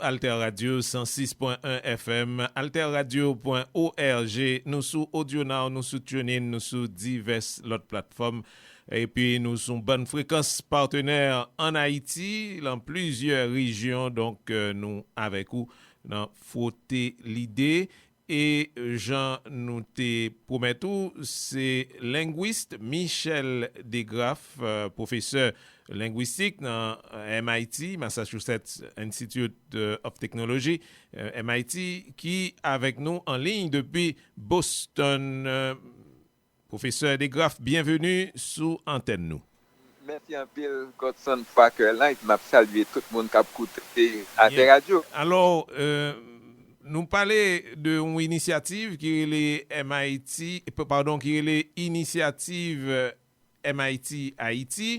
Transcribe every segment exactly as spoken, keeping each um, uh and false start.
Alter Radio san sis pwen en F M, alterradio pwen org, nou sou AudioNow, nou sou TuneIn, nou sou divès lòt platfòm. Epi nou sou bann frekans patenè ann Ayiti, lan plizyè rejyon. Donk, euh, nou avèk ou nan Fwote Lide. E jan nou te pwomèt ou, se lengwis Michel DeGraff, euh, pwofesè lengwistik nan M I T, Massachusetts Institute, euh, of Technology, euh, M I T, ki avèk nou an liy depi Boston. Euh, Pwofesè DeGraff, byenveni sou antèn nou. Mèsi anpil, Godson, pou akèy lan, epi m ap salye tout moun k ap koute Alter Radio. Alò, euh, nou pale de yon inisyativ ki rele M I T, p-, padon, ki rele Inisyativ, euh, M I T Ayiti.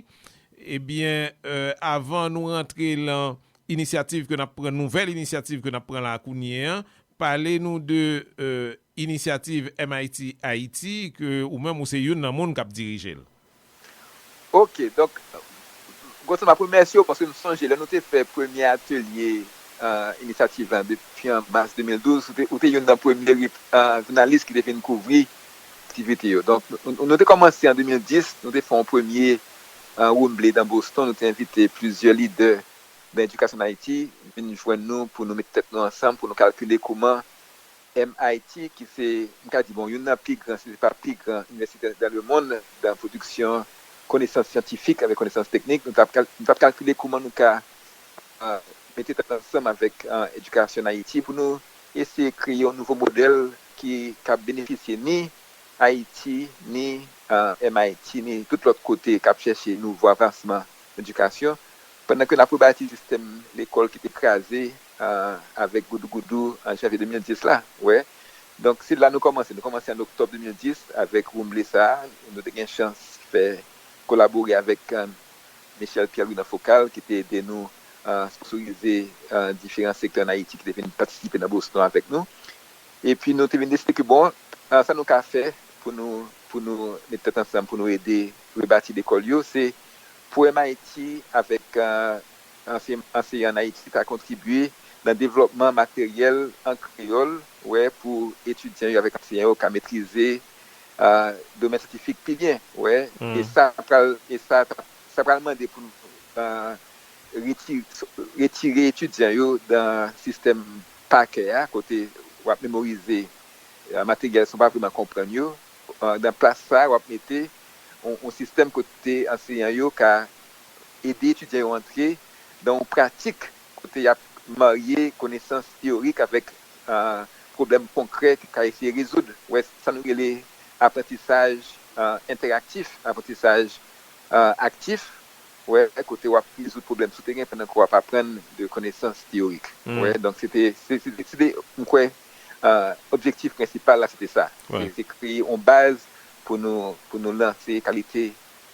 Ebyen, euh, avan nou rantre lan inisyativ ke n ap pran, nouvèl inisyativ ke n ap pran la kounye a, pale nou de, euh, inisyativ M I T Ayiti, ke ou menm ou se youn nan moun k ap dirije l. Ok, donk, Godson, m ap remèsye w paske m sonje lè nou te fè premye atelye, euh, inisyativ la depi an mas de mil douz, ou te, ou te youn nan premye rep-, euh, jounalis ki te vin kouvri aktivite yo. Donk, nou, nou te kòmanse an de mil dis, nou te fè yon premye, euh, woumble nan Boston, nou te envite plizyè lidè nan edikasyon ann Ayiti vin jwenn nou pou nou met tèt nou ansanm, pou nou kalkile kouman M I T, ki se, m ka di, bon, youn nan pi gran, si se pa pi gran inivèsite dans le monde, nan pwodiksyon konesans syantifik avèk konesans teknik, nou t ap kal-, nou t ap kalkile kouman nou ka, euh, mete tèt ansanm avèk, euh, edikasyon ann Ayiti pou nou eseye kreye yon nouvo modèl ki ka benefisye ni Ayiti, ni, euh, M I T, ni tout lòt kote k ap chèche nouvo avansman edikasyon, pandan ke n ap rebati sistèm lekòl ki te kraze, euh, avèk goudougoudou an janvye de mil dis la, wè. Donk, se la nou kòmanse. Nou kòmanse an oktòb de mil dis avèk woumble sa a. Nou te gen chans fè kolabore avèk, euh, Michel Pierre-Louis nan Fokal, ki te ede nou, euh, sponsorize, euh, diferan sektè ann Ayiti ki te vin patisipe nan Boston avèk nou. Epi nou te vin deside ke, bon, euh, sa nou ka fè pou nou, pou nou met tèt ansanm, pou nou ede rebati lekòl yo, se pou M I T avèk, euh, ansey-, anseyan ann Ayiti ka kontribye nan devlòpman materyèl an kreyòl, wè, pou etidyan yo avèk anseyan yo ka metrize, euh, domèn syantifik pi byen, wè. E sa pral, e sa, sa pral mande pou nou, euh, reti-, retire etidyan yo nan sistèm pa kè a, kote w ap memorize, euh, materyèl san w pa vrèman konprann yo. Euh, nan plas sa, w ap mete yon, yon sistèm kote anseyan yo ka ede etidyan yo antre nan yon pratik kote y ap marye konesans teyorik avèk, euh, pwoblèm konkrè ki ka eseye rezoud. Wè, sa nou rele aprantisaj, euh, entèraktif, aprantisaj, euh, aktif, wè, kote w ap rezoud pwoblèm sou teren pandan ke w ap aprann de konesans teyorik. Wè, donk se te, se, se, se te, m kwè, euh, objektif prensipal la, se te sa. Se, se kreye yon baz pou nou, pou nou lanse kalite,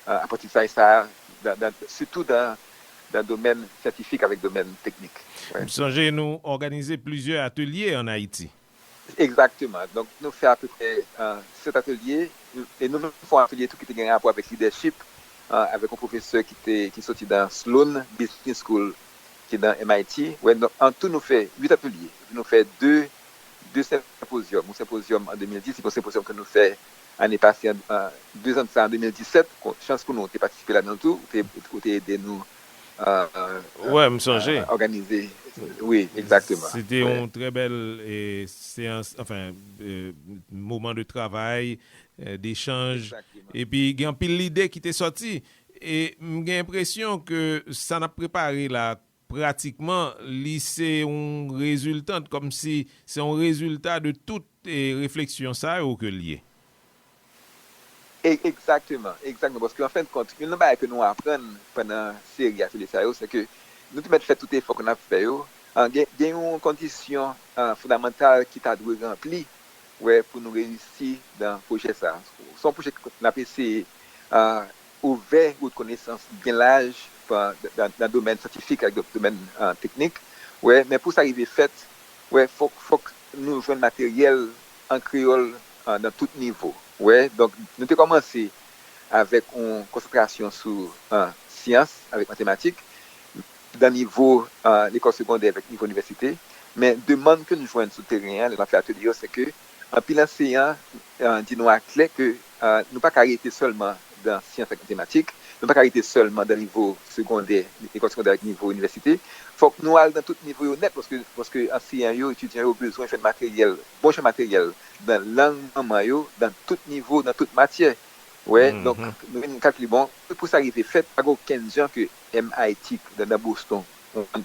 euh, aprantisaj sa a, dan, dan, sitou dan, dan domèn syantifik avèk domèn teknik. Wè. M sonje nou òganize plizyè atelye ann Ayiti. Egzakteman. Donk, nou fè apeprè, euh, sèt atelye, e nou menm fè yon atelye tou ki te gen rapò avèk lidèchip, euh, avèk yon pwofesè ki te, ki soti nan Sloan Business School, ki nan M I T. Wè, nou, an tou, nou fè uit atelye. Epi nou fè de, de senpozyòm. Yon senpozyòm an de mil dis, epi yon senpozyòm ke nou fè ane pase, an, an, de zan de sa, an de mil disèt. Kon, chans pou nou, ou te patisipe ladan tou, ou te, ou te ede nou, euh, euh, euh, òganize. Wi, egzakteman. Se te yon trè bèl, e, seyans, anfen, e, moman de travay, e, dechanj. Egzakteman. Epi, gen anpil lide ki te sòti. E m gen enpresyon ke sa n ap prepare la, pratikman, li se yon reziltant, kòmsi se yon rezilta de tout, e, refleksyon sa yo ke l ye. E, egzakteman, egzakteman. Paske, an fen de kont, youn nan bagay ke nou aprann pandan seri atelye sa yo, se ke nou te mèt fè tout efò ke n ap fè yo. An, gen, gen yon kondisyon, an, fondamantal ki ta dwe ranpli, wè, pou nou reyisi nan pwojè sa a. Se yon pwojè ke n ap eseye, an, ouvè wout konesans byen laj pa, nan, nan domèn syantifik ak do-, domèn, an, teknik. Wè, men pou sa rive fèt, wè, fòk, fòk nou jwenn materyèl an kreyòl, an, nan tout nivo. Wè, donk, nou te kòmanse avèk yon konsantrasyon sou, an, syans avèk matematik. dan nivo lekòl segondè avèk nivo inivèsite. Men demann ke nou jwenn sou teren an, lè n ap fè atelye yo, se ke anpil anseyan di nou aklè ke nou pa ka rete sèlman dan syans ak matematik, nou pa ka rete sèlman dan nivo segondè, lekòl segondè avèk nivo inivèsite. Fòk nou al dan tout nivo yo nèt, paske, paske anseyan yo, etidyan yo bezwen jwenn materyèl, bon jan materyèl, dan lang manman yo, dan tout nivo, dan tout matyè. Wè, donk, nou vin kalkile, bon, pou sa rive fèt, pa gen okenn jan ke M I T, dan, dan Boston,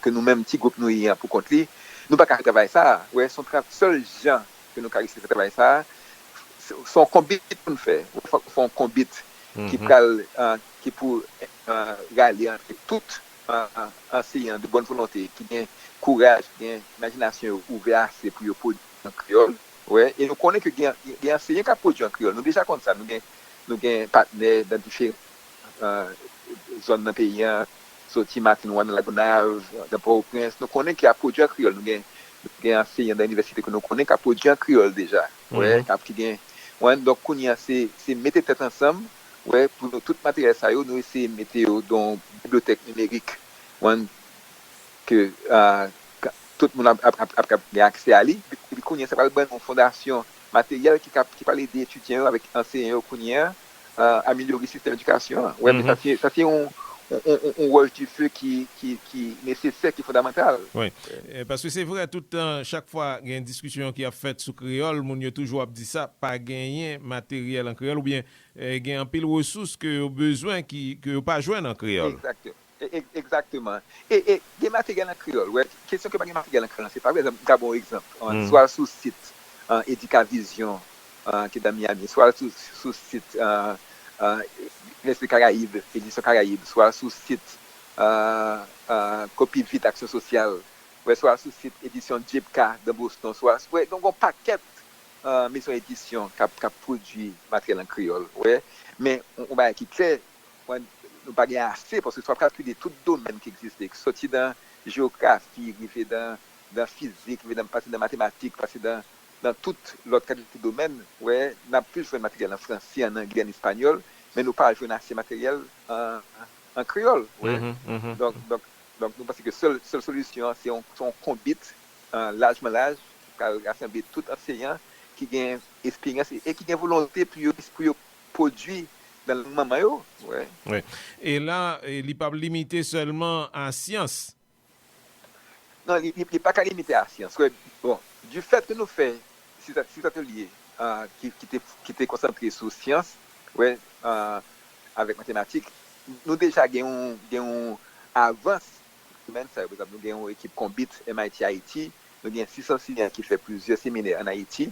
ke nou menm ti gwoup nou ye an pou kont li, nou pa ka fè travay sa a. Wè, se yon tra-, sèl jan ke nou ka reyisi fè travay sa a, se, se yon konbit pou n fè. Wè, fòk nou fè yon konbit ki pral, ki pou rale antre tout anseyan de bòn volonte, ki gen kouraj, ki gen imajinasyon yo ouvè ase pou yo pwodui an kreyòl. Wè, e nou konnen ke gen, gen anseyan k ap pwodui an kreyòl. Nou deja konn sa. Nou gen, nou gen patnè dan diferan zòn nan peyi an, soti Martin One nan Lagonav, nan Pòtoprens. Nou konnen ke y ap pwodui an kreyòl. Nou gen, nou gen anseyan dan inivèsite ke nou konnen k ap pwodui an kreyòl deja. Wè, k ap, ki gen, wè, donk kounye a se, se mete tèt ansanm, wè, pou nou tout materyèl sa yo, nou eseye mete yo dan yon bibliyotèk nimerik. Wè, ke tout moun ap, ap, ap, ap, ap gen aksè a li. Epi kounye a, sa pral ban nou yon fondasyon materyèl ki ka, ki pral ede etidyan yo avèk anseyan yo kounye a, amelyore sistèm edikasyon an. Wè, men sa se, sa se yon, yon, yon, yon wòch dife ki, ki, ki nesesè, ki fondamantal. Wi. Paske se vre, tout tan, chak fwa gen diskisyon ki ap fèt sou kreyòl, moun yo toujou ap di sa, pa genyen materyèl an kreyòl, oubyen gen anpil resous ke yo bezwen ki, ke yo pa jwenn an kreyòl. Egzakteman. E, e, egzakteman. E, e gen materyèl an kreyòl, wè. Kesyon ke pa gen materyèl an kreyòl, se pa vre. M ka ba w egzanp. Ann, si w al sou sit, ann, Edikavizyon, ann, ki nan Miami, si w al sou, sou sit, ann, ann, Nestlé Karayib, Edisyon Karayib, si w al sou sit, ann, ann, Kopivit Aksyon Sosyal, wè, si w al sou sit Edisyon Jebka nan Boston, si w al, wè, donk, gen yon pakèt, ann, mezon edisyon k ap, k ap pwodui materyèl an kreyòl, wè. Men, yon, yon bagay ki klè, mwen, nou pa gen ase, paske si w ap kalkile tout domèn ki egziste, ki soti nan jewografi, rive nan, nan fizik, rive nan, pase nan matematik, pase nan, nan tout lòt kalite domèn, wè, n ap plis jwenn materyèl an franse, an angle, an espanyòl, men nou pa jwenn ase materyèl an, an kreyòl, wè. Donk, donk, donk, nou panse ke sèl, sèl solisyon an, se yon, se yon konbit, ann, lajman laj, ki pral rasanble tout anseyan ki gen esperyans e, e ki gen volonte pou yo, pou yo pwodui nan lang manman yo. Wè. Wi. E la, e li p ap limite sèlman a syans. Non, li, li, li pa ka limite a syans. Wè. Bon, difèt ke nou fè sis, sis atelye, ah, ki, ki te, ki te konsantre sou syans, wè, ah, avèk matematik, nou deja gen yon, gen yon avans nan domèn sa yo. Pa egzanp, nou gen yon ekip konbit M I T Ayiti, nou gen sis anseyan ki fè plizyè seminè ann Ayiti,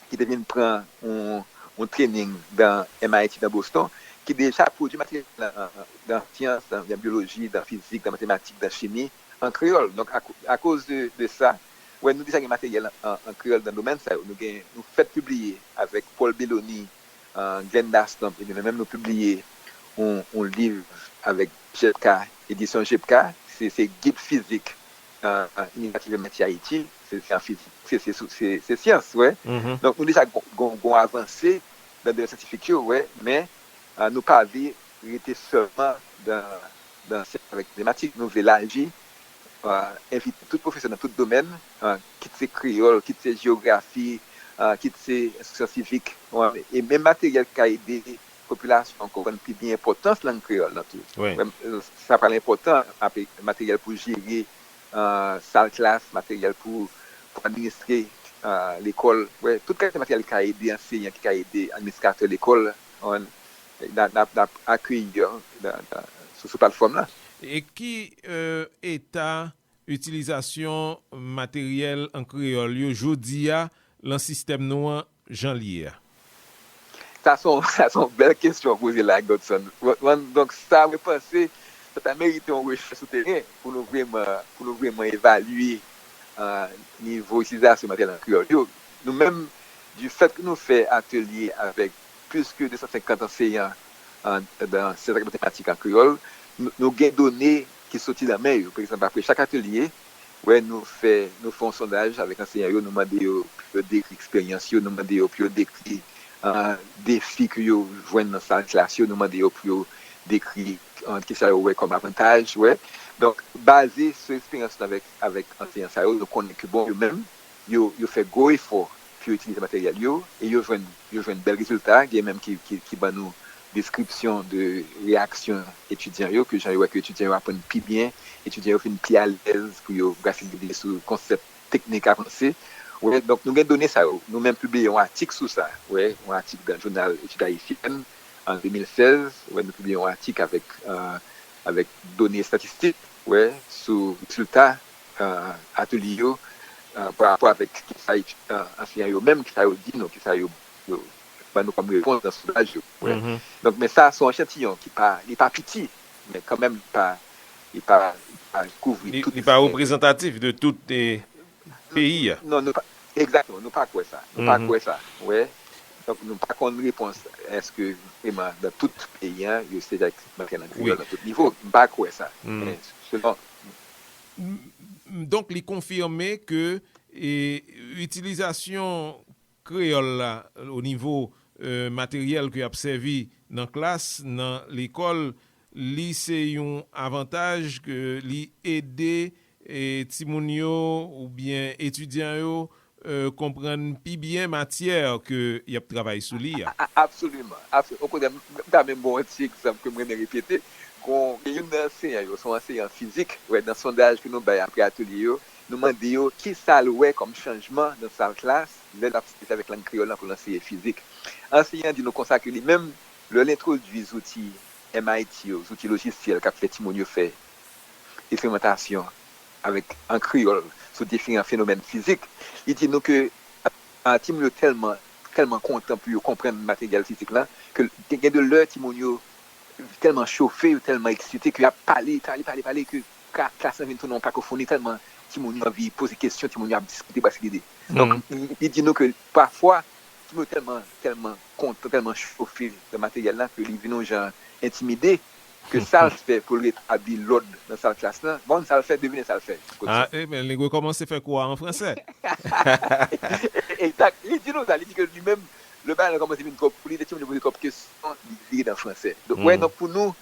ki te vin pran yon, yon trening nan M I T nan Boston, ki deja pwodui materyèl nan, nan, nan syans, nan, nan byoloji, nan fizik, nan matematik, nan chimi, an kreyòl. Donk, ako-, akoz de, de sa, wè, nou deja gen materyèl an, an kreyòl nan domèn sa yo. Nou gen, nou fèk pibliye avèk Paul Belloni, ah, Glenda Stump, epi nou menm nou pibliye yon, yon liv avèk Jebka, Edisyon Jebka, se, se gid fizik, ah, ah, inisyativ M I T Ayiti, se, se an fizik, se, se, se, se syans, wè. Donk, nou deja gon, gon, gon avanse nan domèn syantifik yo, wè, men, ah, nou pa vle rete sèlman nan, nan syans avèk matematik, nou vle laji, ah, envite tout pwofesè nan tout domèn, ah, kit se kreyòl, kit se jewografi, ah, kit se enstriksyon sivik, ah, e menm materyèl ki ka ede popilasyon an konprann pi byen enpòtans lang kreyòl lan tou. Wi. Wè, sa pral enpòtan, apre materyèl pou jere, ah, sal klas, materyèl pou, pou administre, ah, lekòl. Wè, tout kalite materyèl ki ka ede anseyan, ki ka ede administratè lekòl, an, n ap, n ap, n ap akeyi yo nan, nan, sou, sou platfòm lan. E ki, eh, eta itilizasyon materyèl an kreyòl yo jodi a lan sistèm nou an jan l ye a? Sa se yon, sa se yon bèl kesyon w poze la, Godson. Bon, bon, donk, sa, mwen panse, sa ta merite yon rechèch sou teren pou nou vrèman, pou nou vrèman evalye, ah, nivo itilizasyon materyèl an kreyòl yo. Nou menm, difèt ke nou fè atelye avèk plis ke de san senkant anseyan, ah, nan syans ak matematik an kreyòl, nou, nou gen done ki soti nan men yo. Pa egzanp, apre chak atelye, wè, nou fè, nou fè yon sondaj avèk anseyan yo, nou mande yo pou yo dekri eksperyans yo, nou mande yo pou yo dekri, ah, defi ke yo jwenn nan sal klas yo, nou mande yo pou yo dekri, ah, kisa yo wè kòm avantaj, wè. Donk, baze sou eksperyans nou avèk, avèk anseyan sa yo, nou konnen ke, bon, yo menm, yo, yo fè gwo efò pou yo itilize materyèl yo, e yo jwenn, yo jwenn bèl rezilta. Gen menm ki, ki, ki ban nou deskripsyon de reyaksyon etidyan yo, ke jan yo wè ke etidyan yo aprann pi byen, etidyan yo vin pi alèz pou yo fasilite sou konsèp teknik avanse. Wè, donk, nou gen done sa yo. Nou menm pibliye yon atik sou sa. Wè, yon atik nan jounal Etid Ayisyèn an de mil sèz. Wè, nou pibliye yon atik avèk, euh, avèk done estatistik, wè, sou rezilta, euh, atelye yo, euh, pa rapò avèk kisa, euh, anseyan yo menm, kisa yo di nou, kisa yo, yo ban nou kòm repons nan sondaj yo. Wè. Donk, men sa, se yon echantiyon ki pa, li pa piti, men kanmenm, li pa, li pa, li pa kouvri tout. Li pa reprezantatif de tout, eh, peyi a. Non, nou pa, egzakteman, nou pa kwè sa. Nou pa kwè sa. Wè. Donk, nou pa konn repons, èske vrèman nan tout peyi a, yo se ak materyèl nan kreyòl nan tout nivo. M pa kwè sa. Men selon. M- m- Donk, li konfime ke, eh, itilizasyon kreyòl la, o nivo, eh, materyèl ke y ap sèvi nan klas, nan lekòl, li se yon avantaj ke li ede, eh, timoun yo oubyen etidyan yo, eh, konprann pi byen matyè ke y ap travay sou li a. A- a- Absoliman. Absoliman. Okontrè, m m ta menm ba w yon ti egzanp ke m renmen repete. Gon, gen youn nan anseyan yo, se yon anseyan fizik, wè, nan sondaj ke nou bay apre atelye yo, nou mande yo kisa l wè kòm chanjman nan sal klas lè l ap sèvi avèk lang kreyòl lan pou l anseye fizik. Anseyan an di nou konsa ke li menm, lè l entwodui zouti M I T yo, zouti lojisyèl k ap fè timoun yo fè eksperimantasyon avèk, an kreyòl, sou diferan fenomèn fizik, li di nou ke, a, timoun yo tèlman, tèlman kontan pou yo konprann materyèl fizik lan, ke gen, gen de lè timoun yo tèlman chofe, yo tèlman eksite ke y ap pale, pale, pale, pale, ke ka- klas lan vin tounen yon kakofoni, tèlman timoun yo anvi poze kesyon, timoun yo ap diskite, brase lide. Donk, li, li di nou ke pafwa, timoun yo tèlman, tèlman kontan, tèlman chofe de materyèl lan, ke li vin yon jan entimide, ke sa l fè pou l retabli lòd nan sal klas lan, bon, sa l fè, devine sa l fè. Ah, eh ben, li rekòmanse fè kou a an fransè. Egzak. Li di nou sa, li di ke li menm, lè bagay lan kòmanse vin twòp pou li, lè timoun yo poze twòp kesyon, li vire nan fransè. Donk, wè, donk pou nou,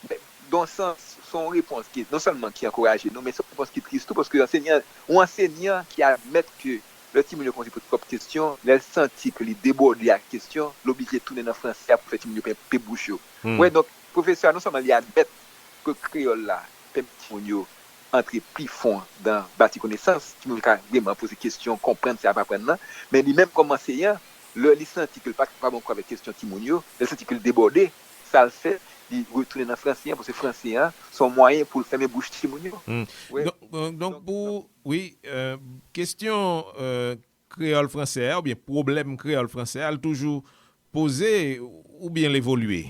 dan yon sans, se yon repons ki non sèlman ki ankouraje nou, men se yon repons ki tris tou, paske ansenyan, yon ansenyan ki admèt ke lè timoun yo kòmanse poze twòp kesyon, lè l santi ke li debòde ak kesyon, l oblije tounen nan fransè a pou fè timoun yo pe, pe bouch yo. Wè, donk, pwofesè a non sèlman li admèt ke kreyòl la pèmèt timoun yo antre pi fon dan bati konesans, timoun yo ka vrèman poze kesyon, konprann sa y ap aprann nan, men li menm kòm anseyan, lè li santi ke l pa kapab ankò avèk kesyon timoun yo, lè l santi ke l debòde, sa l fè, li retounen nan fransè an, paske fransè an se yon mwayen pou l fèmen bouch timoun yo. Wè. Donk, donk, donk pou, wi, euh, kesyon, euh, kreyòl fransè a, oubyen pwoblèm kreyòl fransè a, l toujou poze oubyen l evolye?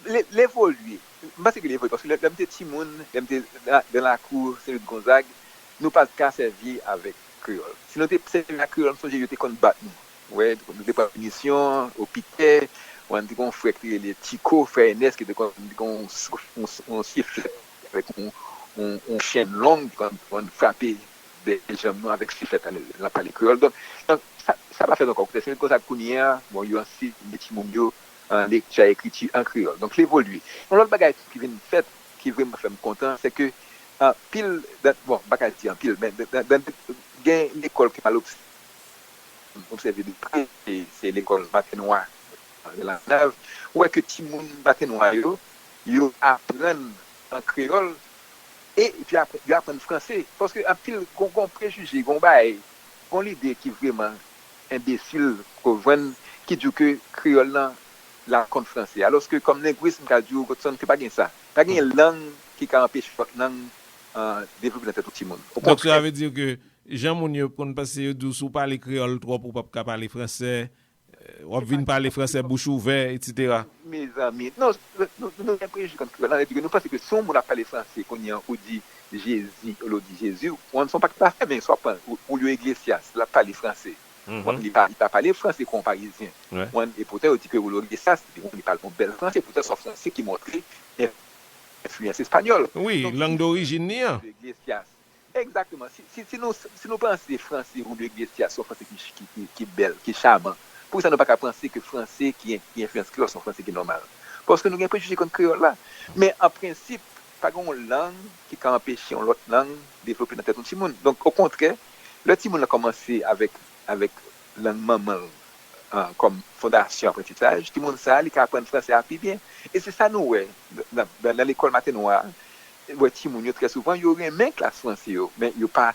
L, l evolye. M panse ke l evolye, paske lè, lè m te timoun, lè m te nan, nan lakou Sen Louis Gonzague, nou pa t ka sèvi avèk kreyòl. Si nou te sèvi ak kreyòl, m sonje yo te konn bat nou. Wè, nou te pran pinisyon, opitè, wè, nou te gen yon frè ki te rele Tiko, frè Enès, ki te konn, te gen yon, yon, yon siflèt avèk yon, yon, yon chèn long, ki konn, konn frape dèyè janm nou avèk siflèt la, l ap pale kreyòl. Donk, donk, sa, sa pa fèt ankò. Okontrè, se konsa kounye a, bon, yo ansenye timoun yo, euh, lekti ak ekriti an kreyòl. Donk, l evolye. Yon lòt bagay tou ki vin fèt, ki vrèman fè m kontan, se ke anpil, dan, bon, m pa ka di anpil, men dan, dan, dan, gen lekòl ke m al obs-, obsève de pre, se, se lekòl Matènwa, nan Lagònav, ou wè ke timoun Matènwa yo, yo aprann an kreyòl, e epi apre, yo aprann fransè. Paske anpil, gon, gon prejije, gon bagay, gon lide ki vrèman enbesil, ke w jwenn, ki di w ke kreyòl lan, l ap kont fransè. Alòske, kòm lengwis, m ka di w, Godson, ke pa gen sa. Pa gen lang ki ka anpeche lòt lang, euh, devlope nan tèt yon timoun. Okontrè. Donk, sa vle di ke jan moun yo konn panse, yo di w, si w pale kreyòl twòp, ou p ap ka pale fransè, euh, w ap vin pale fransè bouch ouvè, etsetera. Mezanmi, non, nou, nou, nou gen prejije kont kreyòl la, epi ke nou panse ke si yon moun ap pale fransè, kounye a, ou di Jezi, olye w di Jezi, w konn se yon pakèt afè, men si w ap pran Julio Iglesias, l ap pale fransè. Bon, li pa, li pa pale fransè kon Parizyen. Bon, e poutan, yo di ke Julio Iglesias, li, li pale yon bèl fransè, poutan se yon fransè ki montre en-, enfliyans espanyòl. Wi, lang dorijin li an. Julio Iglesias. Egzakteman. Si, si, si nou, si nou panse fransè Julio Iglesias se yon fransè ki, ki, ki, ki bèl, ki chaman, poukisa nou pa ka panse ke fransè ki en-, ki enfliyans kreyòl se yon fransè ki nòmal? Paske nou gen prejije kont kreyòl la. Men an prensip, pa gen yon lang ki ka anpeche yon lòt lang devlope nan tèt yon timoun. Donk, okontrè, lè timoun nan kòmanse avèk, avèk lang manman l, ah, kòm fondasyon aprantisaj, timoun sa a, li ka aprann franse a pi byen. E se sa nou wè nan, nan, nan lekòl Matenwa a, wè timoun yo, trè souvan, yo renmen klas franse yo, men yo pa,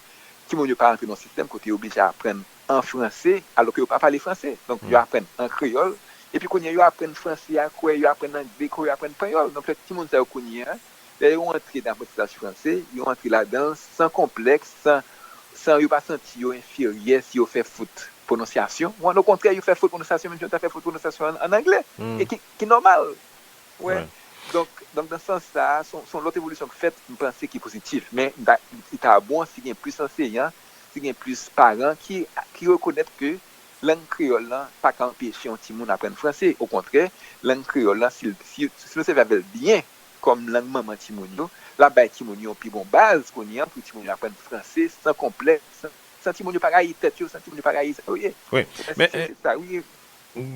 timoun yo pa rantre nan yon sistèm kote yo oblije aprann an franse, alò ke yo pa pale franse. Donk, yo aprann an kreyòl, epi kounye a, yo aprann franse a, kwè, yo aprann angle, kwè, yo aprann panyòl. Donk, lè timoun sa yo kounye a, lè yo antre nan aprantisaj franse, yo antre ladan l san konplèks, san, san yo pa santi yo enferyè si yo fè fot pwononsyasyon. Ou konn, okontrè, yo fè fot pwononsyasyon, menm jan yo ta fè fot pwononsyasyon an, an angle, e ki, ki nòmal. Wè. Donk, donk, nan sans sa a, se yon, se yon lòt evolisyon k fèt, m panse ki pozitif. Men, m ta, li ta bon si gen plis anseyan, si gen plis paran ki, ki rekonèt ke lang kreyòl lan pa ka anpeche yon timoun aprann franse. Okontrè, lang kreyòl lan, si, si, si nou sèvi avè l byen kòm lang manman timoun yo, l ap bay timoun yo yon pi bon baz kounye a pou timoun yo aprann franse san konplèks, san, san timoun yo pa rayi tèt yo, san timoun yo pa rayi sa yo ye. Wi. Men, se, se, se sa, wi.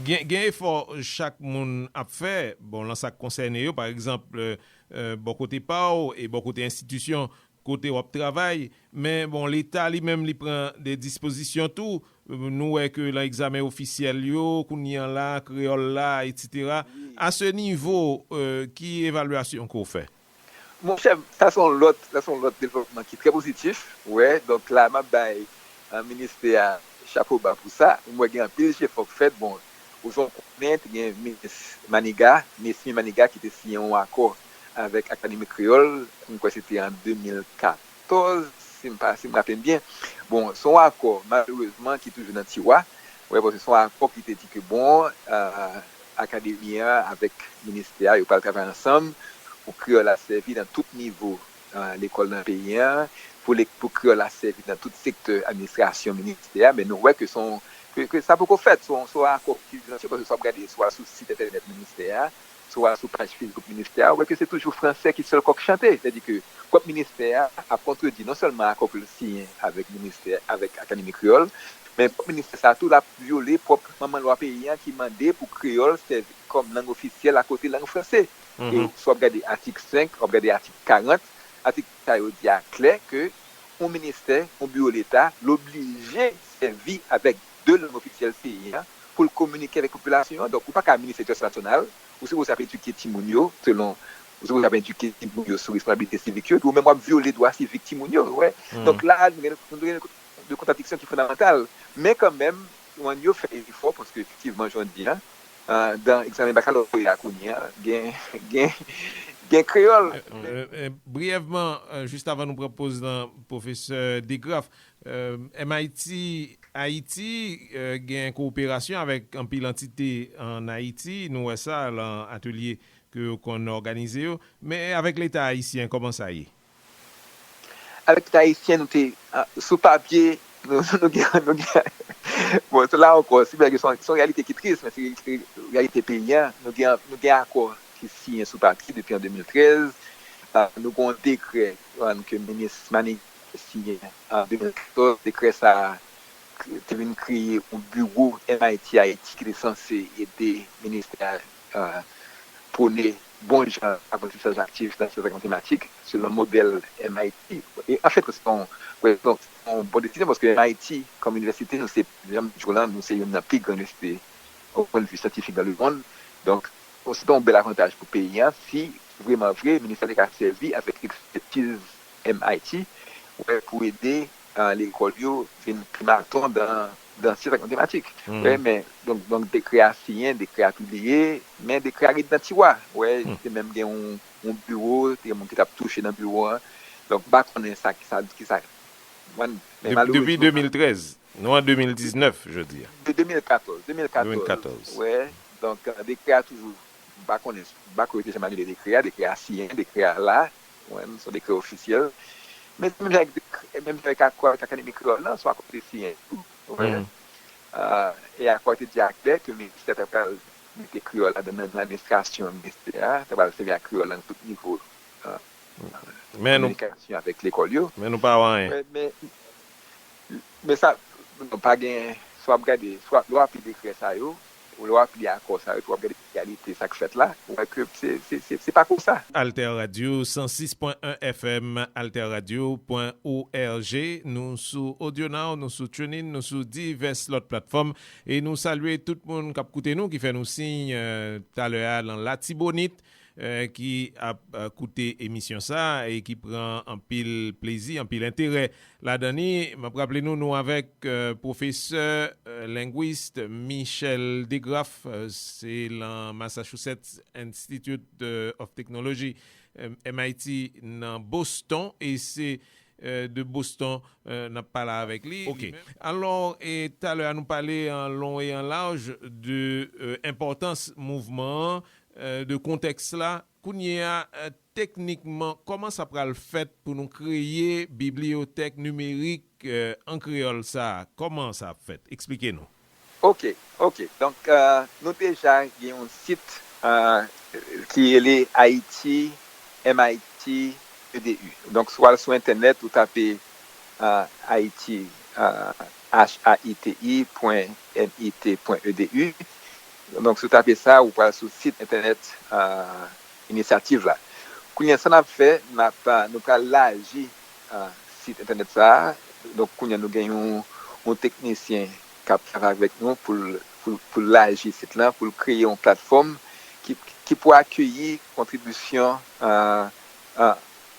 Gen, gen efò chak moun ap fè, bon, nan sa k konsène yo, pa egzanp, e, e, bò kote pa w e bò kote enstitisyon kote w ap travay, men, bon, Leta li menm, li pran de dispozisyon tou. Nou wè ke nan egzamen ofisyèl yo, kounye a la, kreyòl la, etsetera. A se nivo, e, ki evalyasyon ke w fè? Monchè, sa se yon lòt, sa se yon lòt devlopman ki trè pozitif. Wè, donk la, m ap bay, e, ministè a chapo ba pou sa. M wè gen anpil jefò k fèt. Bon, ou jan w konnen, te gen minis Maniga, Nesmy Maniga, ki te siyen yon akò avèk Akademi Kreyòl, m kwè se te an de mil katòz, si m pa, si m raple m byen. Bon, se yon akò, malerezman, ki toujou nan tiwa. Wè, paske se yon akò ki te di ke, bon, e, akademi an avèk ministè a, yo pral travay ansanm pou kreyòl la sèvi nan tout nivo, e, lekòl nan peyi an, pou le, pou kreyòl la sèvi nan tout sektè administrasyon ministè a, men nou wè ke se yon, ke, ke sa poko fèt, se yon, se yon akò ki finansye, paske si w ap gade swa sou sit entènèt ministè a, swa sou paj Facebook ministè a, ou wè ke se toujou franse ki sèl kòk chante. Sètadi ke pwòp ministè a ap kontredi non sèlman akò ke l siyen avèk ministè, avèk Akademi Kreyòl, men pwòp ministè sa a tou, l ap vyole pwòp manman lwa peyi an ki mande pou kreyòl sèvi kòm lang ofisyèl akote lang franse. E si w ap gade atik senk, w ap gade atik karant, atik sa yo di a klè ke yon ministè, yon biwo leta, l oblije sèvi avèk de lang ofisyèl peyi an pou l kominike avèk popilasyon an. Donk, ou pa ka ministè edikasyon nasyonal, ou sipoze ap edike timoun yo, selon, ou sipoze ap edike timoun yo sou responsablite sivik yo, epi ou menm w ap vyole dwa sivik timoun yo, wè. Donk la, nou gen, nou gen de kontradiksyon ki fondamantal. Men kanmenm, yo fè efò, paske efektivman, jan w di a, e, dan egzamen bakaloreya kounye a, gen, gen, gen kreyòl. E, e, e, briyèvman, e, jis avan nou pran poz lan, pwofesè DeGraff, e, M I T Ayiti, e, gen kowoperasyon avèk anpil antite ann Ayiti. Nou wè sa lan atelye ke yo konn òganize yo. Men avèk Leta ayisyen, kòman sa ye? Avèk Leta ayisyen, nou te, a, sou papye, nou, nou gen, nou gen, bon, se la ankò, se vrè ke se yon, se yon reyalite ki tris, men se reyalite peyi a. Nou gen, nou gen akò ki siyen sou papye depi an de mil trèz. A, nou gen yon dekrè, a, ke minis Maniga te siyen an de mil katòz. Dekrè sa a te vin kreye yon biwo M I T Ayiti ki te sanse ede ministè a, a, pwone bon jan aprantisaj aktif nan syans ak matematik, selon modèl M I T. E, anfèt, se yon, se yon bon desizyon, paske M I T, kòm inivèsite, nou se, jan m di w lan, nou se youn nan pi gran inivèsite o pwennvi syantifik dan lemonn. Donk, se te yon bèl avantaj pou peyi a si, vrèman vre, ministè a te ka sèvi avèk ekspètiz M I T, wè, pou ede, a, lekòl yo vin pi maton dan, dan syans ak matematik. Wè, men, donk, donk, dekrè a siyen, dekrè a pibliye, men dekrè a ret nan tiwa. Wè, te menm gen yon, yon biwo, te gen moun ki t ap touche nan biwo a. Donk, m pa konnen sa, ki sa, ki sa. Mwen, men depi, depi malerezman, de mil trèz, nou an de mil diznèf, jodi a. De de mil katòz, de mil katòz. De mil katòz. Wè, donk, e, dekrè a toujou, m pa konnen, m pa kwè yo te janm anile dekrè a, dekrè a siyen, dekrè a la, wè, se yon dekrè ofisyèl. Men se menm jan avèk dekrè, menm jan avèk akò avèk Akademi Kreyòl lan, se yon akò ki te siyen tou, wè. E akò a te di a klè ke ministè a ta pral mete kreyòl la nan, nan administrasyon ministè a, ta pral sèvi ak kreyòl la nan tout nivo, e, kominikasyon avèk lekòl yo. Men nou pa wè anyen. Men, men, men sa, non, pa gen, si w ap gade, si w ap, lè w ap li dekrè sa yo, Lè w ap li akò sa yo, epi w ap gade reyalite sa k fèt la, ou wè ke se, se, se, se pa konsa. Alter Radio, san sis pwen en F M, alterradio pwen org. Nou sou AudioNow, nou sou TuneIn, nou sou divès lòt platfòm. E nou salye tout moun k ap koute nou, ki fè nou siy talè a nan Latibonit, ki ap koute emisyon sa a e ki pran anpil plezi, anpil enterè ladan li. M ap raple nou, nou avèk pwofesè, lengwis Michel DeGraff, se lan Massachusetts Institute of Technology, M I T, nan Boston, e se de Boston n ap pale avèk li. Alò, e talè a nou pale an lon e an laj de enpòtans mouvman an, de kontèks la. Kounye a, teknikman, kòman sa pral fèt pou nou kreye bibliyotèk nimerik an kreyòl sa a? Kòman sa ap fèt? Eksplike nou. Ok, ok. Donk, nou deja gen yon sit ki rele Haiti M I T E D U. Donk, si w al sou entènèt, ou tape Haiti, H A I T I pwen M I T pwen E D U. Donk, si w tape sa, ou pral sou sit entènèt inisyativ la. Kounye a, sa n ap fè, n ap, nou pral laji sit entènèt sa a. Donk, kounye a, nou gen yon, yon teknisyen k ap travay avèk nou pou l, pou, pou l laji sit lan, pou l kreye yon platfòm ki, ki pou akeyi kontribisyon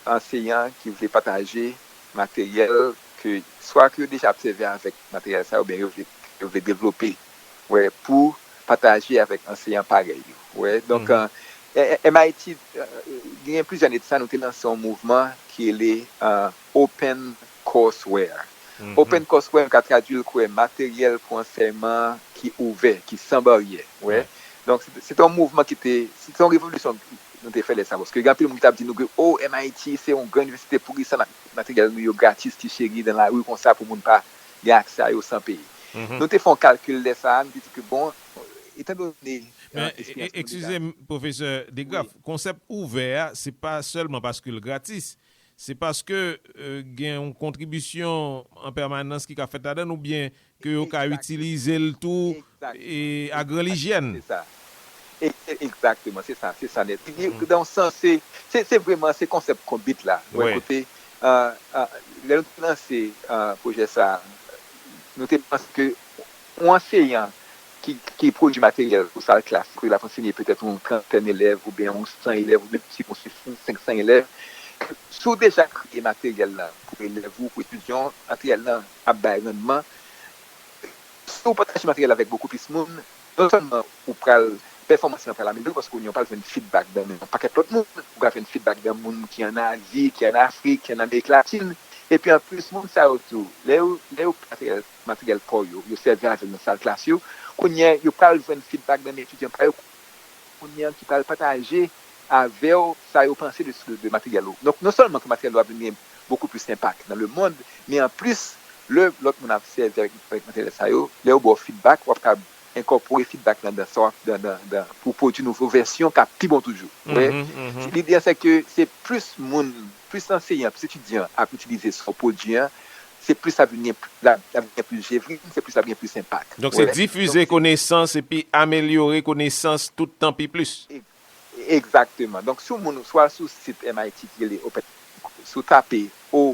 anseyan ki vle pataje materyèl ke swa ke yo deja ap sèvi avèk materyèl sa yo, oubyen yo vle, yo vle devlope, wè, pou pataje avèk anseyan parèy yo. Wè, donk, M I T gen plizyè ane de sa, nou te lanse yon mouvman ki rele Open Courseware. Open Courseware, nou ka tradui l kwè materyèl pou ansèyman ki ouvè, ki san baryè. Wè. Donk, se te yon mouvman ki te, se te yon revolisyon nou te fè lè sa, paske gen anpil moun ki t ap di nou ke, o, M I T se yon gran inivèsite, poukisa materyèl nou yo gratis, ti cheri, nan lari konsa pou moun pa gen aksè a yo san peye. Nou te fè yon kalkil lè sa a, nou te di ke, bon, etandone. Men, eskize m, pwofesè DeGraff, konsèp ouvè a, se pa sèlman paske l gratis, se paske gen yon kontribisyon an pèmanans ki ka fèt ladan l, oubyen ke yo ka itilize l tou a gran lijyèn. Egzakteman, se sa, se sa nèt. Li, dan yon sans, se, se, se vrèman, se konsèp konbit la. Wè, kote, lè nou te lanse pwojè sa a, nou te panse ke yon anseyan ki, ki pwodui materyèl pou sal klas, ke l ap ansenye petèt yon trantèn elèv, oubyen yon san elèv, oubyen si posib, senk san elèv, si w deja kreye materyèl la pou elèv ou, pou etidyan w, materyèl la ap bay rannman. Si w pataje materyèl avèk bokou plis moun, non sèlman ou pral, pèfòmans lan pral amelyore, paske kounye a w pral jwenn feedback nan men yon pakèt lòt moun. Ou pral jwenn feedback nan moun ki ann Azi, ki ann Afrik, ki ann Amerik Latin. Epi anplis, moun sa yo tou, lè yo, lè yo pran materyèl, materyèl pa w yo, yo sèvi avè l nan sal klas yo, kounye a, yo pral jwenn feedback nan men etidyan pa yo, kounye a, ki pral pataje avè w sa yo panse de, de, de materyèl ou. Donk, non sèlman ke materyèl ou ap vin gen bokou plis enpak nan lemonn, men anplis, lè lòt moun ap sèvi avèk, avèk materyèl sa yo, lè yo ba w feedback, w ap ka enkòpore feedback lan dan sa w ap, dan, dan, dan, pou w pwodui nouvo vèsyon k ap pi bon toujou. Wè. Lide an se ke se plis moun, plis anseyan, plis etidyan ap itilize sa w pwodui an, se plis l ap vin gen, l ap, l ap gen plis jevrin, se plis l ap gen plis enpak. Donk, se difize konesans epi amelyore konesans tout tan pi plis. Egzakteman. Donk, si w moun, si w al sou sit M I T ki rele Open, si w tape O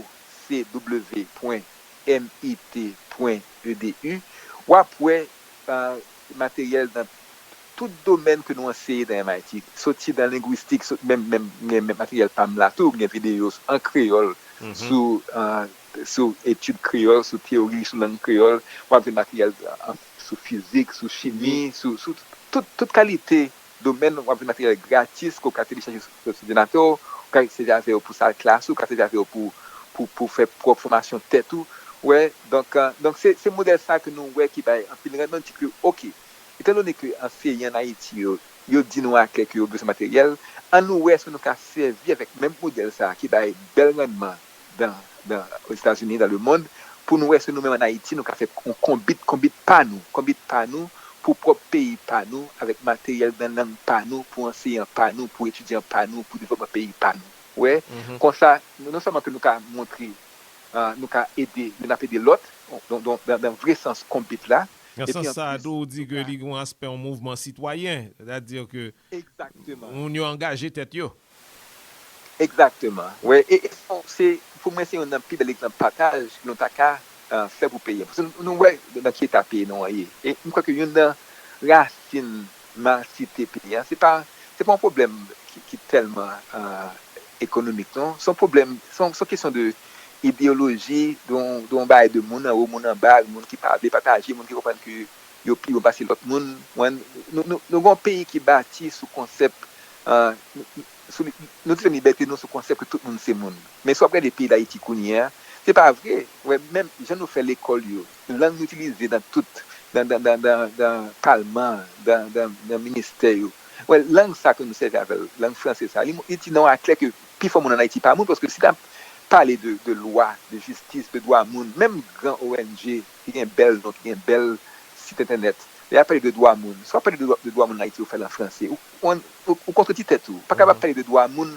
C W pwen M I T pwen E D U, w ap wè materyèl nan tout domèn ke nou anseye nan M I T, soti nan lengwistik, sot, menm, menm, menm, menm materyèl pa m la tou, gen videyo an kreyòl sou, sou etid kreyòl, sou teyori, sou lang kreyòl, w ap jwenn materyèl sou fizik, sou chimi, sou, sou tout, tout kalite domèn, w ap jwenn materyèl gratis ke w ka telechaje sou, sou òdinatè w, ou ka sèvi avè yo pou sal klas ou, ou ka sèvi avè yo pou, pou, pou fè pwòp fòmasyon tèt ou. Wè, donk, donk se, se modèl sa ke nou wè ki bay anpil rannman, nou di ke, oke, etandone ke anseyan ann Ayiti yo, yo di nou aklè ke yo bezwen materyèl, ann nou wè èske nou ka sèvi avèk menm modèl sa a ki bay bèl rannman dan, dan, Ozetazini, dan lemonn, pou nou wè si nou menm ann Ayiti, nou ka fè yon konbit, konbit pa nou, konbit pa nou, pou pwòp peyi pa nou, avèk materyèl nan lang pa nou, pou anseyan pa nou, pou etidyan pa nou, pou devlopman peyi pa nou. Wè, konsa, nou, non sèlman ke nou ka montre, nou ka ede, youn ap ede lòt, donk, donk, dan, dan vre sans konbit la, Nan sans sa a tou, ou di ke li gen yon aspè, yon mouvman sitwayen, sètadi ke Egzakteman. Moun yo angaje tèt yo. Egzakteman. Wi, e, e se, pou mwen, se youn nan pi bèl egzanp pataj ke nou ta ka uh, fè pou peyi an. Paske nou, nou wè nan ki eta peyi nou an ye. E m kwè ke youn nan rasin malsite peyi an, se pa, se pa yon pwoblèm ki, ki tèlman uh, ekonomik, non. Se yon pwoblèm, se yon, se yon kesyon de ideyoloji, de yon, de yon bagay de moun anwo, moun anba, moun ki pa vle pataje, moun ki konprann ke yo pi bon pase lòt moun. Nou, nou, nou gen yon peyi ki bati sou konsèp, uh, sou, nou tire libète nou sou konsèp ke tout moun se moun. Men si w ap gade peyi Dayiti kounye a, se pa vre. Wè, menm jan nou fè lekòl yo, lang nou itilize nan tout, nan, nan, nan, nan, nan palman, nan, nan, nan ministè yo. Wè, lang sa ke nou sèvi avè l, lang franse sa, li, li di non aklè ke pifò moun ann Ayiti pa moun, paske si n ap pale de, de lwa, de jistis, de dwa moun, menm gran O N G ki gen bèl non, ki gen bèl sit entènèt, lè y ap pale de dwa moun, si w ap pale de dwa, de dwa moun ann Ayiti, ou fè l an franse, ou, ou, ou, ou kontredi tèt ou. Ou pa kapab pale de dwa moun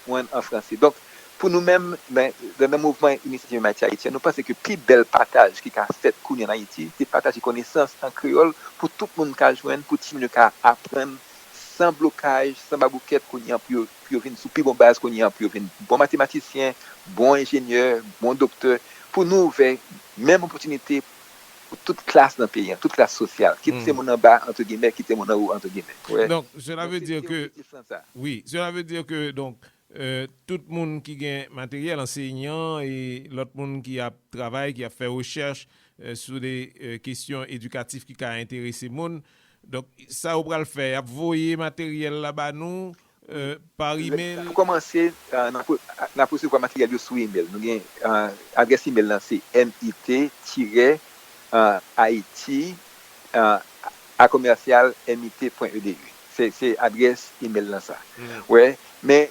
ou an, an franse. Donk, pou nou menm, ben, nan, nan mouvman Inisyativ Imanitè Ayisyen, nou panse ke pi bèl pataj ki ka fèt kounye an Ayiti, se pataje konesans an kreyòl pou tout moun ka jwenn, pou timoun yo ka aprann san blokaj, san baboukèt kounye an pou yo, pou yo vin sou pi bon baz kounye an, pou yo vin bon matematisyen, bon enjenyè, bon doktè, pou nou ouvè menm opòtinite pou tout klas nan peyi an, tout klas sosyal, kit se moun anba, antre gimè, kit se moun anwo, antre gimè. Wè. Donk, cela Donk, veut se, dire se que, objektif lan sa. Oui, cela veut dire que, donc, euh, tout moun ki gen materyèl, ansenyan e lòt moun ki ap travay, ki ap fè rechèch euh, sou de euh, kesyon edikatif ki ka enterese moun. Donk, sa yo pral fè, y ap voye materyèl la ba nou euh, pa Lè, imèl. Pou kòmanse, uh, n ap, n ap resevwa materyèl yo sou imèl. Nou gen uh, adrès imèl lan se M I T tire Ayiti a komèsyal M I T pwen E D U. Se, se adrès imèl lan sa. Wè, men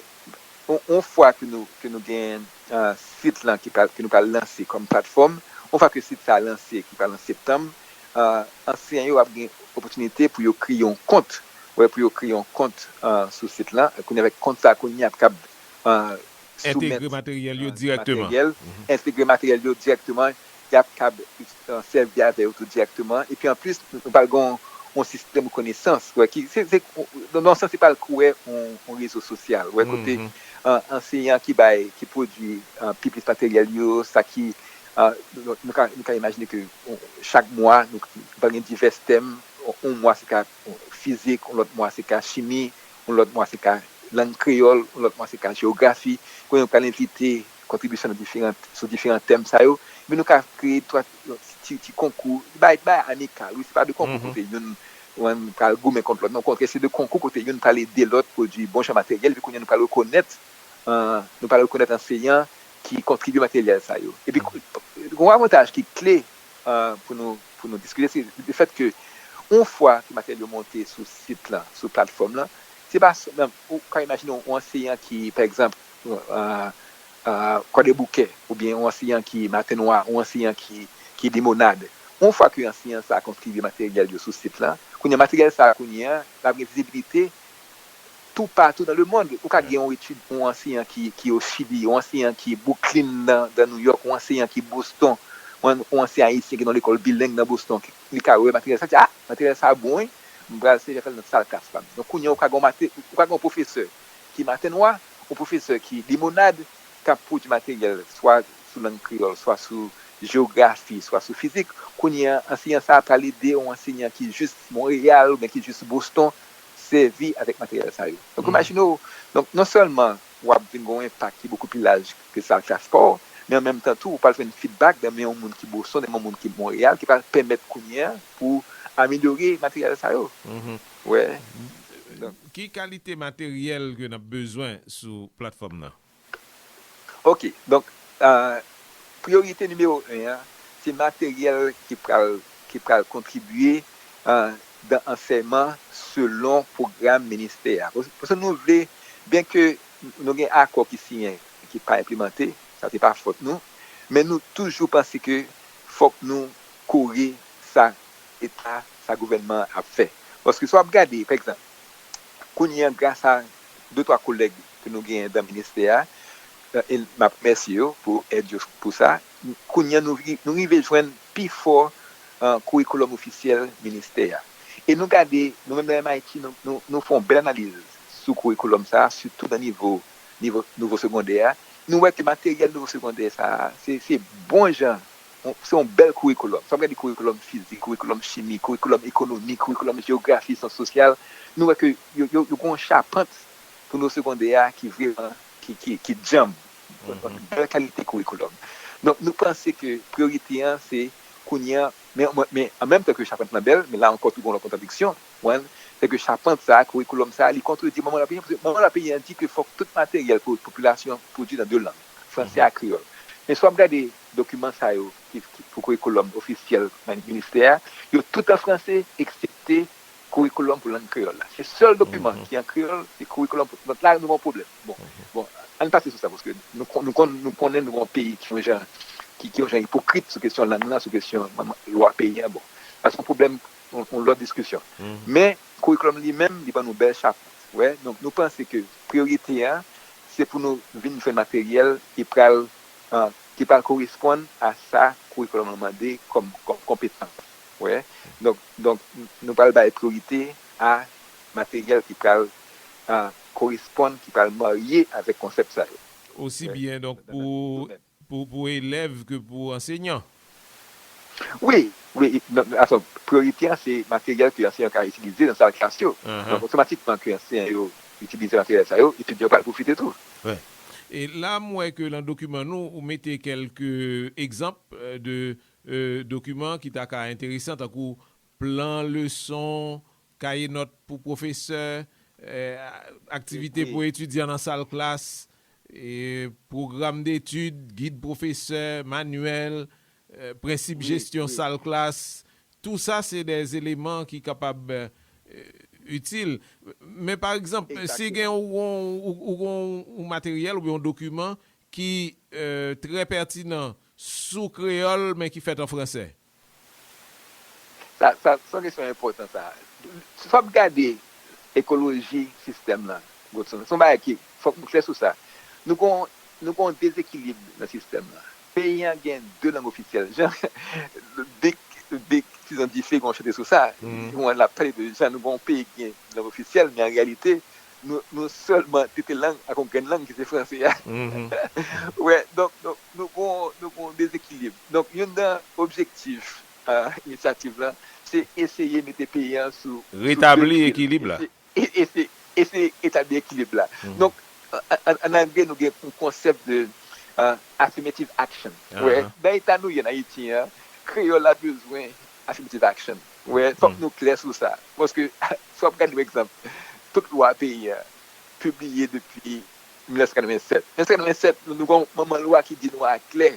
yon, yon fwa ke nou, ke nou gen uh, sit lan ki pral, ke nou pral lanse kòm platfòm, yon fwa ke sit sa lanse, ki pral an septanm, uh, ansenyan yo ap gen opòtinite pou yo kreye yon kont. Wè, pou yo kreye yon kont uh, sou sit lan. Kounye avèk kont sa, kounye ap kab uh, Entegre materyèl yo uh, dirèkteman. Materyèl, entegre materyèl yo dirèkteman, y ap kab uh, sèvi avè yo tou dirèkteman. Epi anplis, nou, nou pral gen yon, yon sistèm konesans, wè, ki, se, se, nan yon sans, se pral kouwè yon, yon rezo sosyal, wè, kote uh, ansenyan ki bay, ki pwodui uh, pi plis materyèl yo, sa ki, uh, nou, nou ka, nou ka imajine ke uh, chak mwa, nou, nou pral gen divès tèm, yon mwa se ka uh, fizik, yon lòt mwa se ka chimi, yon lòt mwa se ka lang kreyòl, yon lòt mwa se ka jewografi. Kounye a nou pral envite kontribisyon nan diferan, sou diferan tèm sa yo. Epi nou ka kreye twa, ti, ti konkou, bay, bay amikal, wi, se pa de konkou kote youn, youn pral goumen kont lòt. Non, okontrè, se de konkou kote youn pral ede lòt pwodui bon jan materyèl, epi kounye a nou pral rekonèt, uh, nou pral rekonèt ansenyan ki kontribye materyèl sa yo. Epi, yon avantaj ki kle uh, pou nou, pou nou diskite, se le fèt ke yon fwa ke materyèl yo monte sou sit lan, sou platfòm lan, se pa sèlman, ou ka imajine yon, yon ansenyan ki, pa egzanp, uh, uh, Kwadèboukè, oubyen yon ansenyan ki Matènwa, yon ansenyan ki, ki Limonad. Yon fwa ke ansenyan sa a kontribye materyèl yo sou sit lan, kounye a materyèl sa a kounye a, l ap gen vizibilite toupatou nan lemonn. Ou ka gen yon etid, yon ansenyan ki, ki o Chili, yon ansenyan ki Brooklyn nan, nan New York, yon ansenyan ki Boston, yon, yon ansenyan ayisyen ki nan lekòl bileng nan Boston, ki, li ka wè materyèl sa, di, ah, materyèl sa bon, wi, m pral sèvi avè l nan sal klas pa m. Donk, kounye a, ou ka gen yon mate-, ou ka gen yon pwofesè ki Matènwa, yon pwofesè ki Limonad, k ap pwodui materyèl, swa sou lang kreyòl, swa sou jewografi, swa sou fizik. Kounye a, ansenyan sa a pral ede yon ansenyan ki jis Monreyal oubyen ki jis Boston sèvi avèk materyèl sa yo. Donk, imajine w, donk, non sèlman w ap vin gen yon enpak ki bokou pi laj ke sal klas pa w, men an menm tan tou, ou pral jwenn feedback nan men yon moun ki Boston, nan men yon moun ki Monreyal, ki pral pèmèt kounye a pou amelyore materyèl sa yo. Wè. Ki kalite materyèl ke n ap bezwen sou platfòm nan? Ok, donk, uh, priyorite nimewo en an, se materyèl ki pral, ki pral kontribye uh, dan ansèyman selon pwogram ministè a. Paske nou vle, byenke nou gen akò ki siyen, ki pa enplimante, sa se pa fòt nou, men nou toujou panse ke fòk nou kore sa eta sa gouvènman an ap fè. Paske si w ap gade, pa egzanp, kounye an, gras a de twa kolèg ke nou genyen dan ministè a, e m ap remèsye yo pou èd yo pou sa, kounye an nou, nou rive jwenn pifò kourikoulòm ofisyèl ministè a. E nou gade, nou menm nan M I T, nou, nou, nou fè yon bèl analiz sou kourikoulòm sa a, sitou nan nivo, nivo, nivo segondè a. Nou wè ke materyèl nivo segondè sa a, se, se bon jan, se yon bèl kourikoulòm. Si w ap gade kourikoulòm fizik, kourikoulòm chimi, kourikoulòm ekonomi, kourikoulòm jewografi, syans sosyal, nou wè ke yo, yo, yo gen yon chapant pou nivo segondè a ki vrèman, ki, ki, ki djanm. Yon bèl kalite kourikoulòm. Donk, nou panse ke priyorite an, se kounye an, men, men, men an menm tan ke chapant lan bèl, men la ankò tou gen yon lòt kontradiksyon, ou konprann, se ke chapant sa a, kourikoulòm sa a, li kontredi manman lwa peyi an, paske manman lwa peyi an di ke fòk tout materyèl pou popilasyon pwodui nan de lang, fransè ak kreyòl. Men si w ap gade dokiman sa yo ki, ki pou kourikoulòm ofisyèl nan ministè a, yo tout an fransè, eksepte kourikoulòm pou lang kreyòl la. Se sèl dokiman ki an kreyòl, se kourikoulòm pou, donk la, nou gen yon pwoblèm. Bon, bon, ann pase sou sa, paske nou, kon- nou, konn- nou konnen nou gen yon peyi ki yon jan, ki, ki yon jan ipokrit sou kesyon lang lan, sou kesyon manman- lwa peyi an. Bon, sa se yon pwoblèm, yon, yon lòt diskisyon. Men, kourikoulòm li menm, li ban nou bèl chapant. Wè, donk nou panse ke priyorite an, se pou nou vin jwenn materyèl ki pral, ah, ki pral koresponn a sa kourikoulòm lan mande kòm, kòm konpetans. Wè. Donk, donk, nou pral bay priyorite a materyèl ki pral, ah, koresponn, ki pral marye avèk konsèp sa yo. Osi byen, donk, pou, pou, pou elèv ke pou ansenyan. Wi, wi. Atò, priyorite an, se materyèl ke ansenyan ka itilize nan sal klas yo. Donk, otomatikman ke ansenyan yo itilize materyèl sa yo, etidyan yo pral pwofite tou. E la, m wè ke nan dokiman nou, ou mete kèlke egzanp, euh, de, euh, dokiman ki ta ka enteresan, tankou plan leson, kaye nòt pou pwofesè, eh, aktivite pou etidyan nan sal klas, eh, pwogram detid, gid pwofesè, manyèl, eh, prensip jesyon sal klas. Tou sa, se de eleman ki kapab, eh, itil. Men, pa egzanp, si gen yon, yon, yon, yon materyèl oubyen yon dokiman ki, eh, trè pètinan sou kreyòl, men ki fèt an fransè. Sa, sa, se yon kesyon enpòtan, sa. Si w ap gade ekoloji sistèm lan, Godson, se yon bagay ki, fòk nou klè sou sa. Nou gon, nou gon dezekilib nan sistèm lan. Peyi an gen de lang ofisyèl. Jan Big, Big Tizon Dife gon chante sou sa. Li, l ap pale de jan nou gon peyi ki gen lang ofisyèl, men an reyalite, nou, nou sèlman tete lang ak yon grenn lang ki se franse a. Wè, donk, donk, nou gon, nou gon dezekilib. Donk, youn nan objektif, ah, inisyativ lan, se eseye mete peyi an sou, sou de pye. Retabli ekilib la. E, e se, e se etabli ekilib la. Donk, an, an, an angle, nou gen yon konsèp de, ah, affirmative action. Wè, nan eta nou ye an Ayiti an, kreyòl la bezwen affirmative action. Wè, fòk nou klè sou sa. Paske, si w ap gade, pa egzanp, tout lwa peyi an pibliye depi mil nèf san katrevennsèt. Mil nèf san katrevennsèt, nou, nou gon manman lwa ki di nou aklè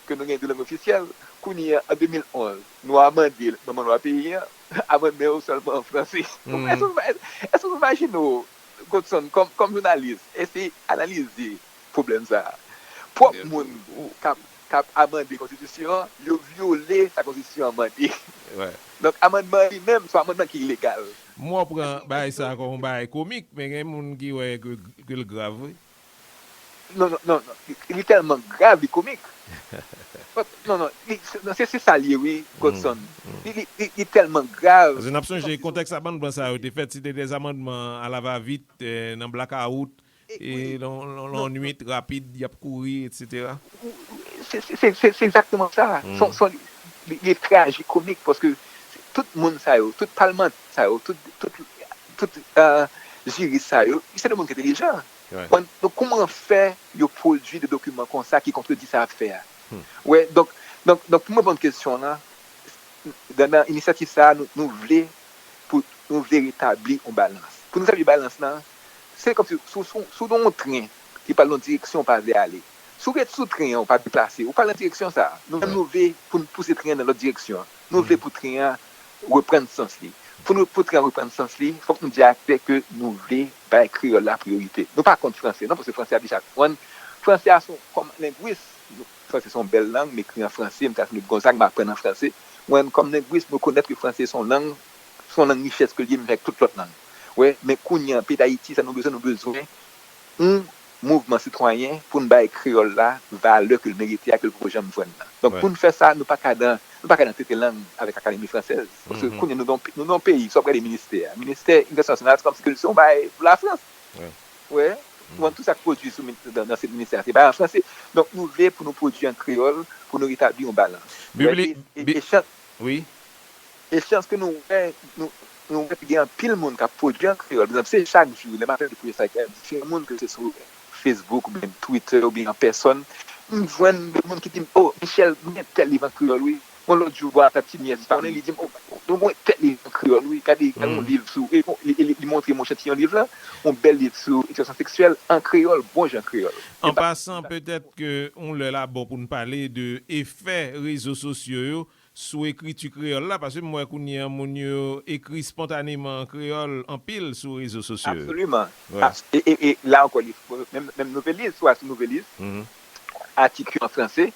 ke nou gen de lang ofisyèl. Kounye a, an de mil onz, nou amande manman lwa peyi an, amandman yo sèlman an franse. Èske w, èske w imajine w, Godson, kòm, kòm jounalis, eseye analize pwoblèm sa a? Pwòp moun k ap, k ap amande konstitisyon an, yo vyole sa konstitisyon an mande. Donk, amandman an li menm, se yon amandman ki ilegal. M wè w pran bagay sa a kòm yon bagay komik, men gen moun ki wè ke, ke l grav, wi. Non, non, non, non. Li, li tèlman grav, li komik. Non, non, li, se, non, se, se sa l ye, wi, Godson. Li, li, li, li tèlman grav. Paske n ap sonje kontèks amandman sa yo te fèt, se te de amandman alavavit, eh, nan blakawout, e nan, nan, nan nwit rapid, y ap kouri, etsetera. Se, se, se, se, se egzakteman sa. Se, se, li, li trajikomik, paske tout moun sa yo, tout palmantè sa yo, tout, tout, tout, euh, jiris sa yo, se de moun ki entèlijan. Donk, kòman fè yo pwodui de dokiman konsa ki kontredi sa y ap fè a? Wè, donk, donk, donk, pou m reponn kesyon w lan, nan, nan inisyativ sa a, nou, nou vle pou, nou vle retabli yon balans. Pou nou retabli balans lan, se kòmsi si, si, si w nan yon tren ki pral nan yon direksyon w pa vle ale. Si w ret sou tren an, w pa deplase, ou pral nan direksyon sa a. Nou menm, nou vle pou n pouse tren an nan lòt direksyon an. Nou vle pou tren an reprann sans li. Pou nou, pou tren an reprann sans li, fòk nou di aklè ke nou vle bay kreyòl la priyorite. Nou pa kont franse, non, paske franse a deja, franse a se yon, kòm lengwis, franse se yon bèl lang, m ekri an franse, m te al fè Gonzag, m aprann an franse. Mwen, kòm lengwis, m rekonèt ke franse se yon lang, se yon lang richès ke l ye, menm jan avèk tout lòt lang. Wè, men kounye a, peyi Dayiti, sa nou bezwen, nou bezwen yon mouvman sitwayen pou n bay kreyòl la valè ke l merite a, ke l poko janm jwenn nan. Donk, pou n fè sa, nou pa ka nan, nou pa ka nan tete lang avèk Akademi Fransèz. Paske kounye a nou nan, nou nan yon peyi, si w ap gade ministè a. Ministè Edikasyon Nasyonal, se kòmsi ke se yon bagay pou Lafrans. Wè, ou konn tout sa k pwodui sou, nan, nan se ministè a, se bagay an franse. Donk, nou vle pou nou pwodui an kreyòl, pou nou retabli yon balans. Wè, e, e, e chans, wi. E chans ke nou wè, nou, nou wè ke gen anpil moun k ap pwodui an kreyòl. Pa egzanp, se chak jou, lè m ap tande pwodui sa, gen diferan moun, ke se sou Facebook, oubyen Twitter, oubyen an pèsòn, m jwenn de moun ki di m, "O, Michel, mwen gen tèl liv an kreyòl, wi." Yon lòt jou, bò a Tap Ti Nyès, pa konnen, li di m, "O, nou gen tèl liv an kreyòl, wi. Gade, gade yon liv sou," e, bon, li, li, li montre m yon echantiyon liv la, yon bèl liv sou edikasyon seksyèl an kreyòl, bon jan kreyòl. An pasan, petèt ke yon lè la bon pou n pale de efè rezo sosyo yo sou ekriti kreyòl la, paske m wè kounye a moun yo ekri espontaneman an kreyòl anpil sou rezo sosyo yo. Absoliman. Wè. Abs-, e, e, e la ankò, li, menm, menm Nouvèlis, ou al sou Nouvèlis, atik yo an franse,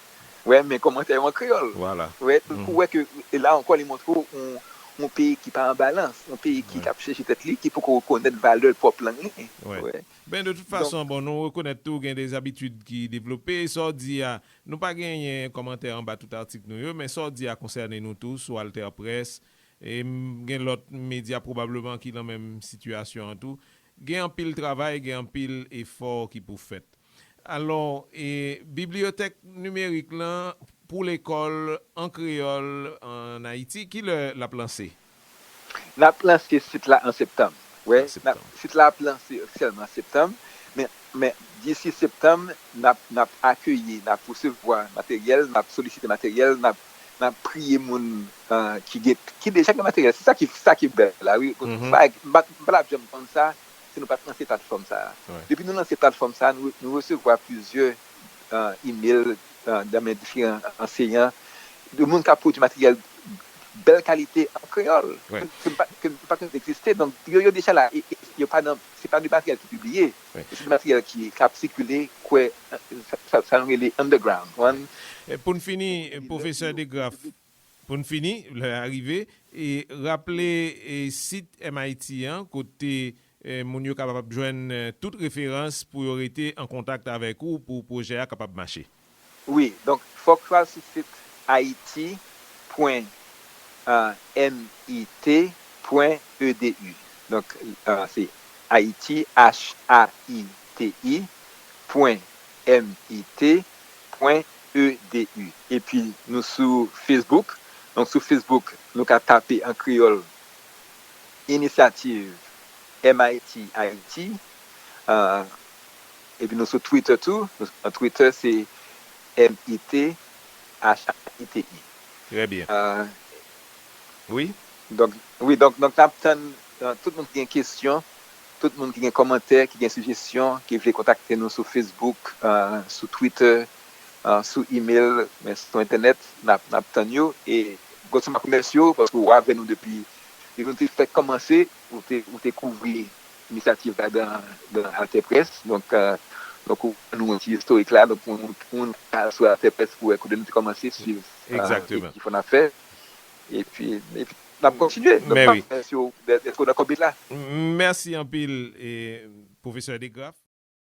wè, men kòmantè yo an kreyòl. Vwala. Wè, pou wè ke, e la ankò, li montre w yon, yon peyi ki pa an balans, yon peyi ki, k ap chèche tèt li, ki poko rekonèt valè pwòp lang li. Wè. Ben, de tout fason, bon, nou rekonèt tou gen de zabitid ki devlope. Sa w di a, nou pa genyen kòmantè anba tout atik nou yo, men sa w di a konsène nou tou sou AlterPresse. E m, gen lòt medya pwobableman ki nan menm sitiyasyon an tou. Gen anpil travay, gen anpil efò ki pou fèt. Alò, e, bibliyotèk nimerik lan pou lekòl an kreyòl ann Ayiti, ki lè l ap lanse? N ap lanse sit la an septanm. Wè, n ap, sit la ap lanse ofisyèlman an septanm, men, men disi septanm, n ap, n ap akeyi, n ap resevwa materyèl, n ap solisite materyèl, n ap, n ap priye moun, ah, ki gen, ki deja gen materyèl. Se sa ki, sa ki bèl la, wi. M pa, m pa, m pa t ap janm konn sa si nou pa t lanse platfòm sa a. Depi nou lanse platfòm sa a, nou, nou resevwa plizyè, ah, email, ah, nan men diferan anseyan, de moun k ap pwodui materyèl bèl kalite an kreyòl, ke, ke m pa, ke m pa konnen egziste. Donk, yo, yo deja la, e, e, yo pa nan, se pa de materyèl ki pibliye, se de materyèl ki, k ap sikile, kwè, sa, sa, sa nou rele underground. E pou n fini, pwofesè DeGraff, pou n fini, lè a rive, e raple, e sit M I T an, kote, e moun yo kapab jwenn, e, tout referans pou yo rete an kontak avèk ou, pou pwojè a kapab mache. Wi, donk, fòk yo al sou sit Haiti pwen, ah, M I T pwen E D U. Donk, ah, se Haiti, H A I T I, pwen M I T pwen E D U. Epi nou sou Facebook. Donk, sou Facebook, nou ka tape an kreyòl Inisyativ M I T Haiti. Ah, epi nou sou Twitter tou. Nou, an Twitter, se M I T H A I T I. Trè byen. Ah, wi. Donk, wi, donk, donk, n ap tann, ah, tout moun ki gen kesyon, tout moun ki gen kòmantè, ki gen sijesyon, ki vle kontakte nou sou Facebook, ah, sou Twitter, ah, sou email, men sou entènèt, n ap, n ap tann yo. E Godson, m ap remèsye w paske w avè nou depi, depi nou te fèk kòmanse, ou te, ou te kouvri inisyativ la dan, dan AlterPresse. Donk, euh, donk, ou ban nou yon ti istorik la. Donk, pou moun, pou moun k al sou AlterPresse pou wè kote nou te kòmanse swiv, euh, egzakteman, ki fò n ap fè. Epi, epi n ap kontinye. Donk, m ap remèsye w dè-, dèske w nan konbit la. Mèsi anpil, e, pwofesè DeGraff.